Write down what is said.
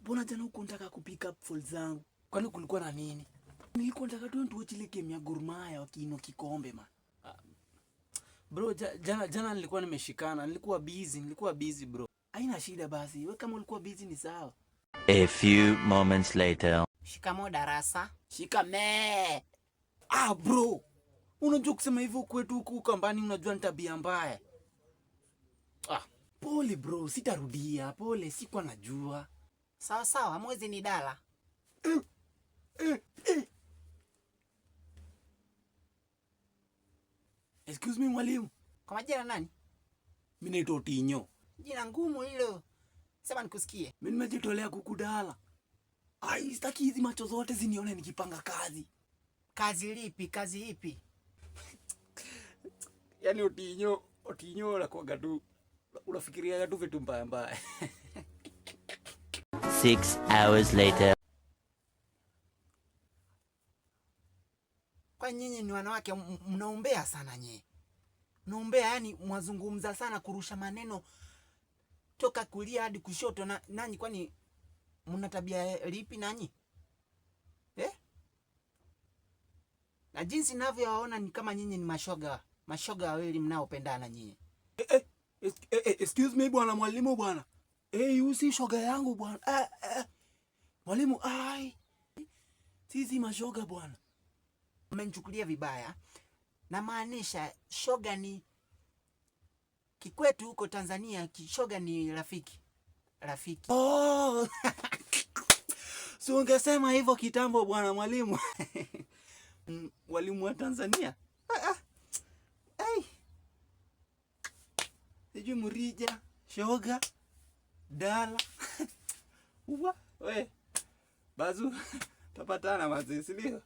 Mbona jana huko nataka kupick up phone zangu? Kwani kulikuwa na nini? Nilikuwa nataka tu tuwatch ile game ya Gor Mahia wakiinua kikombe, man. Bro, jana nilikuwa nimeshikana, nilikuwa busy, bro. Haina shida basi. Wewe kama ulikuwa busy ni sawa. A few moments later. Shikamo darasa. Shikame. Ah, bro. Unajua kusema hivyo kwetu huku kambani, unajua ni tabia mbaya. Ah, pole bro, sitarudia. Pole, sikuwa najua. Sawa sawa, mwezi ni dala. Eh. Excuse me, mwalimu. Kwa majina nani? Mimi naitwa Otinyo. Jina ngumu hilo. Sema nikusikie. Mimi nimejitolea kukudala. Ai, sitaki hizi macho zote zinione nikipanga kazi. Kazi lipi? Kazi ipi? Yaani Otinyo, Otinyo unakuwaga tu unafikiriaga tu vitu mbaya mbaya. 6 hours later. Kwa nyinyi ni wanawake mnaombea sana nyinyi. Mnaombea, yani mwazungumza sana, kurusha maneno toka kulia hadi kushoto, na nanyi kwani mna tabia lipi nanyi? Eh? Na jinsi ninavyowaona ni kama nyinyi ni mashoga, mashoga wawili mnaopendana nyinyi. Eh, excuse me, bwana mwalimu, bwana. Eh, usi shoga yangu, bwana. Eh, eh. Mwalimu, ai. Sisi mashoga, bwana. Mmenichukulia vibaya. Namaanisha shoga ni kikwetu huko Tanzania, kishoga ni rafiki. Rafiki. Oh. Si ungesema hivyo kitambo, bwana mwalimu. Walimu wa Tanzania. Ah, ah. Ai. Sijui mrija, shoga, dala. Uwa, we. Bazu, tapatana mazi, si ndio?